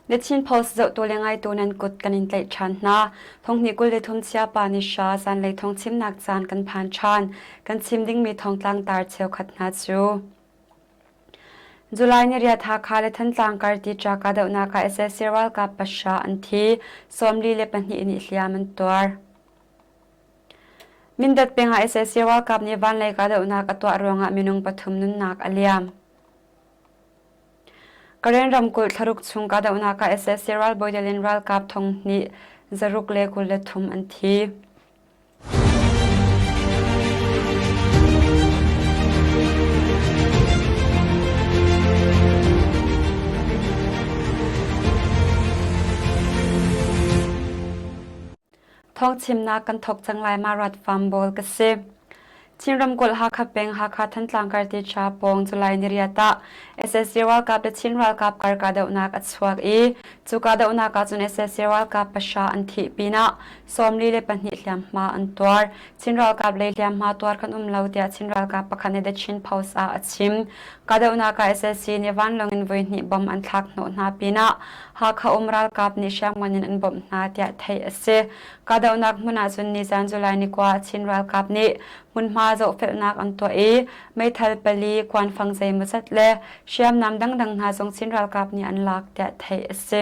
The Chin Post zohtu le ngaitu nan kut kan in tlaih ṭhan hna. Thonghnih 23 Chiapa ni hra zanlei thawngchimnak caan kan phan ṭhan. Kan chim dingmi thawngtlang tar cheukhat hna cu. July ni riat Hakha le Thantlang kar tica kahdohnak ah sac ralkap pahra an thi, 42 nih hliam an tuar. Mindat peng ah sac ralkap nih vanlei kahdohnak a tuah ruangah minung pathum nunnak a liam. Karen ramkulh thlaruk chung kahdohnak ah sac ralbawi in ralkap thonghnih zaruk le 23 an thi. Thawngchimnak kan thawk cang lai ma rat fam bawl ka si. Chin ramkulh Hakha peng Hakha Thantlang kartecha pawng July ni riat ah sac ralkap le Chin ralkap kar kahdohnak a chuak i cu kahdohnak ah cun sac ralkap pahra an thih pinah 42 hliamhma an tuar. Chin ralkap lei hliamhma tuar kan um lo tiah Chin ralkap pakhat nih The Chin Post ah a chim. Kahdohnak ah sac nih vanlawng in voihnih bomb an thlak hnawh hna pinah Hakha um ralkap nih hriamngan in an bawmh hna tiah theih a si. Kahdohnak hmun ah cun nizan July ni kua Chin ralkap nih hmunhma zohfelnak an tuah i meithal pali, kuanfang zeimawzat le hriamnam dangdang hna zong Chin ralkap nih an lak tiah theih a si.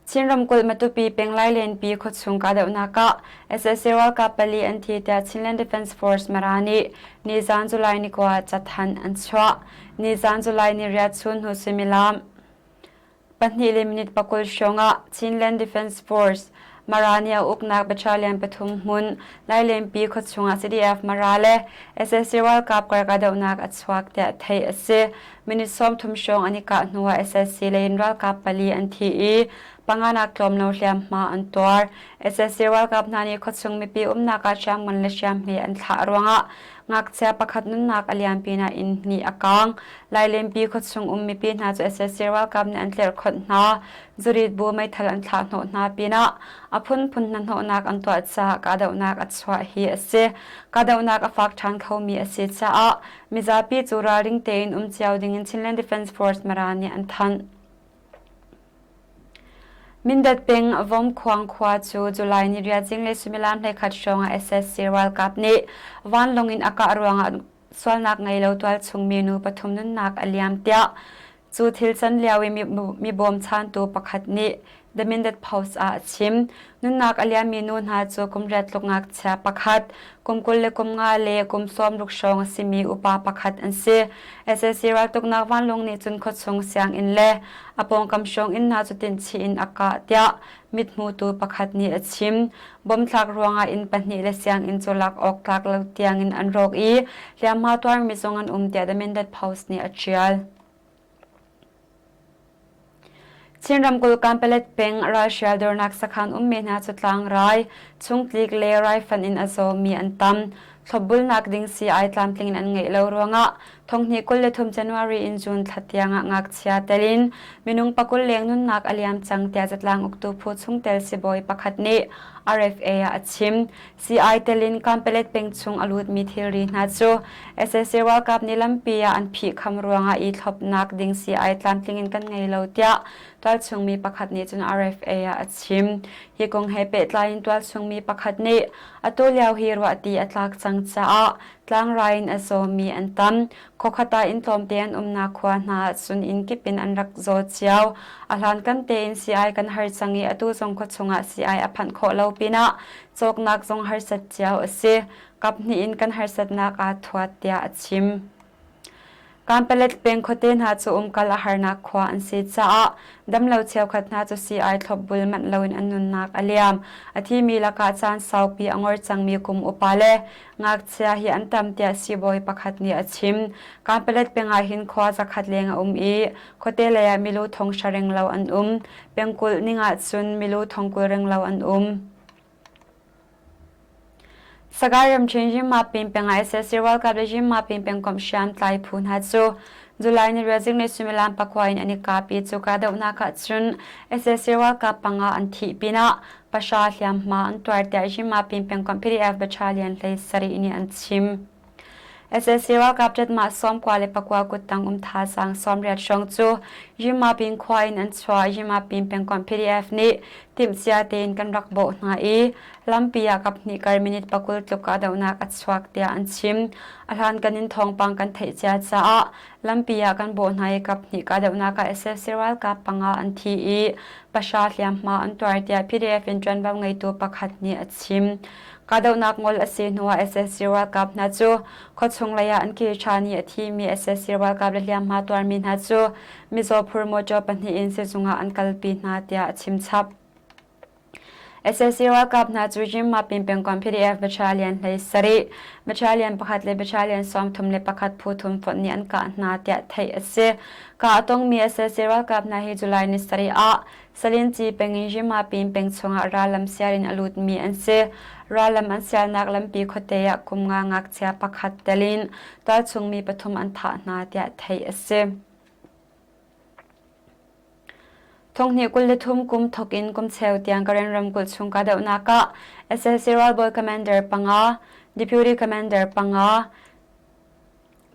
Chin ramkulh Matupi peng Lailenpi khuachung kahdohnak ah sac ralkap pali an thi tiah Chinland Defense Force Mara nih nizan July ni kua cathanh an chuah. Nizan July ni riat chun hnu suimilam pahnih le minute pakul hrawng ah Chinland Defense Force Mara nih a uknak battalion pathum hmun Lailenpi khuachung ah CDF Mara le sac ralkap kar kahdohnak a chuak tiah theih a si. Minute 30 hrawng an i kah hnuah sac lei in ralkap pali an thi i panganak tlawm lo hliamhma an tuar. sac ralkap hna nih khuachung mipi umnak ah hriamngan le hriamhme an thlah ruangah ngakchia pakhat nunnak a liam pinah inn hnih a kaang. Lailenpi khuachung um mipi hna cu sac ralkap nih an tlerhkhonh hna. Zurit bu meithal an thlah hnawh hna pinah a phunphun hnahnawhnak an tuah caah kahdohnak a chuah hi a si. Kahdohnak a fak ṭhan khomi a si caah mizapi cu ralring tein um cio dingin Chinland Defense Force Mara nih an thanh. Mindat peng Vomkhuang khua cu July ni riat zinglei suimilam 11 hrawng ah sac ralkap nih vanlawng in a kah ruangah sualnak ngei lo tualchung minu pathum nunnak a liam tiah cu thil can lio i mi bawmchantu pakhat nih The Mindat Post ah a chim. Nunnak a liammi nu hna cu kum riat tluk ngakchia pakhat, kum 20 le kum nga le kum 60 hrawng a simi upa pakhat an si. Sac raltuknak vanlawng nih cun khuachung sianginn le a pawngkam hrawng inn hna cu tinchih in a kah tiah mithmutu pakhat nih a chim. Bomthlak ruangah inn pahnih le sianginn cu lak awk tlak lo tiangin an rawk i hliamhma tuarmi zong an um tiah The Mindat Post nih a ṭial. Chin ramkulh Kanpalet peng ralhrial dornak sakhan ummi hna cu tlangrai, chungtlik le raifanh in a zawmi an tam. Thlopbulnak ding sii-ai tlamtling in an ngeih lo ruangah thonghnih 23 January in June thla tiangah ngakchia tel in minung pakul leng nunnak a liam cang tiah zatlang uktu phu chungtel sibawi pakhat nih RFA ah a chim. Sii-ai tel in Kanpalet peng chung a lutmi thilri hna cu sac ralkap nih lampi ah an phihkham ruangah i thlopnak ding sii-ai tlamtling in kan ngei lo tiah tualchungmi pakhat nih cun RFA ah a chim. Hi kong he pehtlai in tualchungmi pakhat nih atu lio hi ruahti a tlak cang caah tlangrai in a zawmi an tam. Khuakhat ah inn tlawmte an umnak khua hna ahcun inn kip in an rak zaw cio. A hlankan tein sii-ai kan har cang i atu zong khuachung ah sii-ai a phanh khawh lo pinah cawknak zong harsat cio a si. Kaphnih in kan harsatnak aa thuat tiah a chim. Kanpalet peng khuate hna cu umkal a harnak khua an si caah damlo cheukhat hna cu sii-ai thlopbul manh loin an nunnak a liam. A thimi lakah caan saupi a ngor cangmi kum upa le ngakchia hi an tam tiah siibawi pakhat nih a chim. Kanpalet peng ah hin khua zakhat leng a um i khuate lei ah milu thong hra reng lo an um. Pengkulh ning ah cun milu thong 20 reng lo an um. Sagaing ramṭhen Yinmapin peng ah sac ralkap le Yinmapin pengkomh hriamtlai phu hna cu July ni riat zinglei suimilam pakua in an i kap i cu kahdohnak ah cun sac ralkap panga an thih pinah pahra hliamhma an tuar tiah Yinmapin pengkomh PDF Battalion 17 nih an chim. Sac ralkap ṭatmah 94 kuttang um thazaang 80 hrawng cu Yimapin khua in an chuah. Yimapin pengkomh PDF nih timhcia tein kan rak bawh hna i lampi ah kaphnih kar minute 20 tluk kahdohnak a chuak tiah an chim. A hlankan in thawngpang kan theih cia caah lampi ah kan bawh hna i kaphnih kahdohnak ah sac ralkap panga an thi i pahra hliamhma an tuar tiah PDF in ṭuanvo ngeitu pakhat nih a chim. Kahdohnak ngol a si hnuah sac ralkap hna cu khuachung lei ah an kir ṭhan i a thimi sac ralkap le hliamhma tuarmi hna cu mizaw phur mawṭaw pahnih in sizung ah an kalpi hna tiah a chim chap. Sac ralkap hna cu Yinmapin pengkomh PDF Battalion 17, Battalion pakhat le Battalion 31 phu thum fonh nih an kah hna tiah theih a si. Kah a tongmi sac ralkap hna hi July ni sarih ah Salinci peng in Yinmapin peng chungah rallam sial in a lutmi an si. Rallam an sialnak lampi khuate ah kum nga ngakchia pakhat tel in tualchung mi pathum an thah hna tiah theih a si. Thonghnih 23 kum thawk in kum cheu tiang Karen ramkulh chung kahdohnak ah sac ralbawi commander panga, deputy commander panga,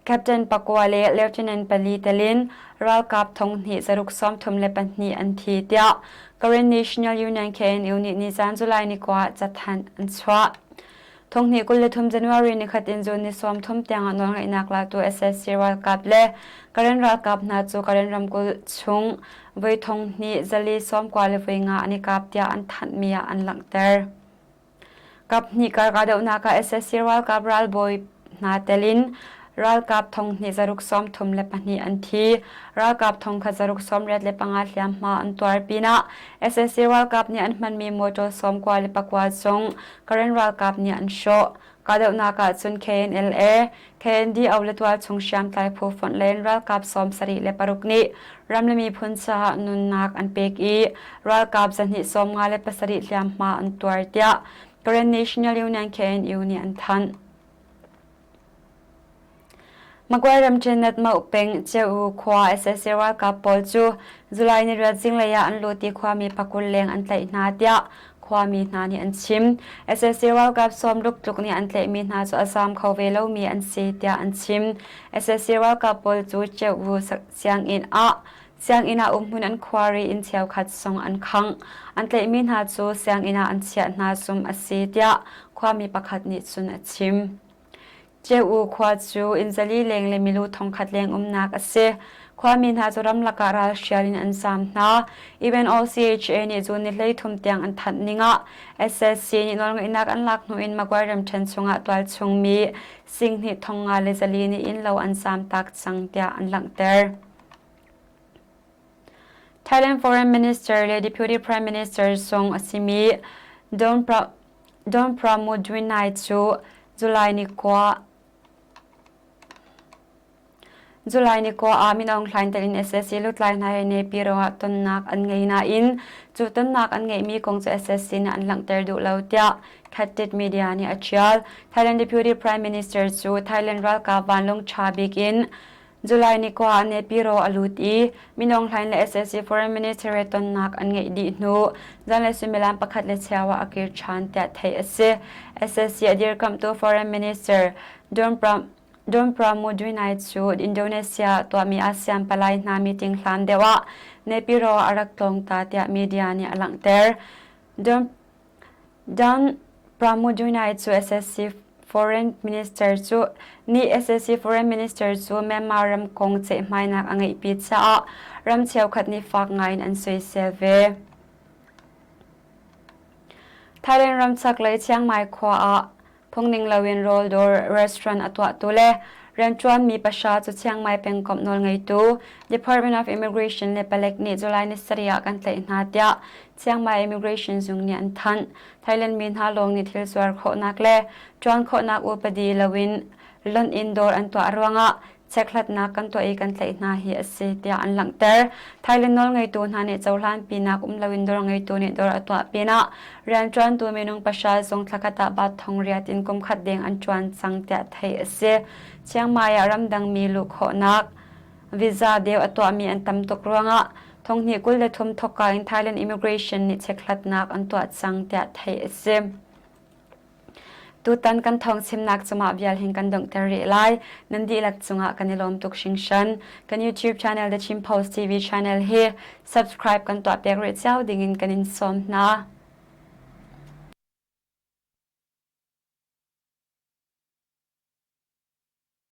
Captain pakua le Lieutenant pali telin ralkap thonghnih zaruk 32 an thi tiah Karen National Union KNU nih nizan July ni kua cathanh an chuah. Thonghnih 23 January nikhat in June ni 30 tiang ah nawlngeihnak latu sac ralkap le Karen ralkap hna cu Karen ramkulh chung voi thonghnih zali 90 le voi nga an i kap tiah an thanhmi ah an langhter. Kaphnih kar kahdohnak ah sac ralkap ralbawi hna tel in ralkap thonghnih zaruk 32 an thi. Ralkap thongkhat zaruk 85 hliamhma an tuar pinah sac ralkap nih an hmanmi motor 99 zong Karen ralkap nih an hrawh. Kahdohnak ah cun KNLA, KNDO le tualchung hriamtlai phu fonh len ralkap 76 nih ram le miphun caah nunnak an pek i ralkap 257 hliamhma an tuar tiah Karen National Union KNU nih an thanh. Magway ramṭhen Natmauh peng Ceu khua sac ralkap pawl cu July ni riat zinglei ah an lut i khuami pakul leng an tlaih hna tiah khuami hna nih an chim. Sac ralkap sawmruk tluk nih an tlaihmi hna cu a zaam kho ve lomi an si tiah an chim. Sac ralkap pawl cu Ceu sianginn ah sianginn ah umhmun an khuar i inn cheukhat zong an khangh. An tlaihmi hna cu sianginn ah an chiah hna zum a si tiah khuami pakhat nih cun a chim. Ceu khua cu inn zali leng le milu thongkhat leng umnak a si. Khuami hna cu ramlak ah ralhrial in an zaam hna. Even OCHA nih June ni 13 tiang an thanh ning ah SSC nih nawlngeihnak an lak hnu in Magway ramṭhen chungah tualchung mi singhnih thongnga le zali nih innlo an zaamtak cang tiah an langhter. Thailand Foreign Minister le Deputy Prime Minister zong a simi Don Pra Don Pramudwinai cu July ni kua July ni kua ah Min Aung Hlaing tel in sac lutlai hna he Naypyidaw ah tonnak an ngei nain cu tonnak an ngeihmi kong cu sac nih an langhter duh lo tiah Khatit Media nih a ṭial. Thailand Deputy Prime Minister cu Thailand ralkap vanlawng ṭha bik in July ni kua ah Naypyidaw a lut i Min Aung Hlaing le sac Foreign Minister he tonnak an ngeih dih hnu zanlei suimilam pakhat le cheu ah a kir ṭhan tiah theih a si. Sac a dirkamhtu Foreign Minister Don Don Pramudwinai cu Indonesia ah tuahmi ASEAN palai hna meeting hlan deuh ah Naypyidaw ah a rak tlawng ta tiah media nih a langhter. Don Don Pramudwinai cu sac Foreign Minister cu nih sac Foreign Minister cu Myanmar ram kong ceihmainak a ngeihpi caah ram cheukhat nih fak ngaiin an soisel ve. Thailand ram chaklei Chiang Mai khua ah phungning loin rawldawr restaurant a tuahtu le rianṭuanmi pahra cu Chiang Mai pengkomh nawlngeitu Department of Immigration le palek nih July ni sarih ah kan tlaih hna tiah Chiang Mai Immigration zung nih an thanh. Thailand mi hna lawng nih thil zuar khawhnak le ṭuan khawhnak upadi loin lonh in dawr an tuah ruangah chekhlatnak kan tuah i kan tlaih hna hi a si tiah an langhter. Thailand nawlngeitu hna nih cohlanpinak um loin dawr ngeitu nih dawr a tuah pinah rianṭuantu minung pahra zong thlakhat ah bat thong riat in kum khat deng an ṭuan cang tiah theih a si. Chiang Mai ah ramdangmi luh khawhnak visa deu a tuahmi an tam tuk ruangah thonghnih 23 thawkka in Thailand Immigration nih chekhlatnak an tuah cang tiah theih a si. Tutan kan thawng chimnak cungah vial hin kan donghter rih lai. Nan dihlak cungah kan i lawm tuk hringhran. Kan YouTube channel The Chin Post TV channel hi subscribe kan tuah piak rih cio dingin kan in sawm hna.